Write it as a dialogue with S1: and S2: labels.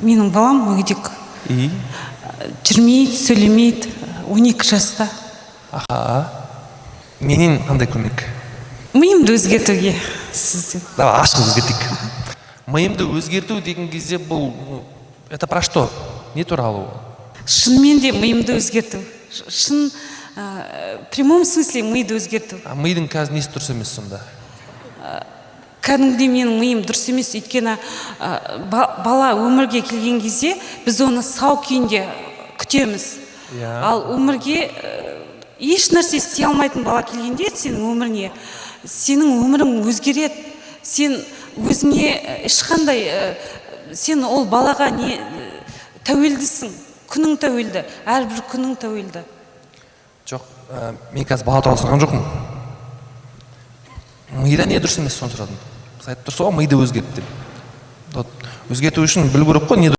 S1: Менің балам мүгедек.
S2: И?
S1: Жүрмейді, сөйлемейді, 12 жаста.
S2: Аха, менен қандай көмек?
S1: Миымды өзгертуге сізден.
S2: Давай, ашық өзгертейік. Миымды өзгерту деген кезде бұл, ну, это про что, не туралы ол?
S1: Шынымен де миымды өзгерту. Шын, в прямом смысле миды өзгерту.
S2: А мидың қазір несі дұрыс емес сонда?
S1: Кәдімгідей менің миым дұрыс емес, өйткені бала өмірге келген кезде біз оны сау күйінде күтеміз. Ал өмірге еш нәрсе істей алмайтын бала келгенде сенің өміріңе, сенің өмірің өзгереді. Сен өзіңе ешқандай, сен ол балаға не тәуелдісің, күнің тәуелді, әрбір күнің тәуелді.
S2: Жоқ, мен қазір бала туралы сұраған жоқпын. Мида не дұрыс емес, соны сұрадым. Сіз айтып тұрсыз ғой, миды өзгерт деп. Вот өзгерту үшін білу керек қой не.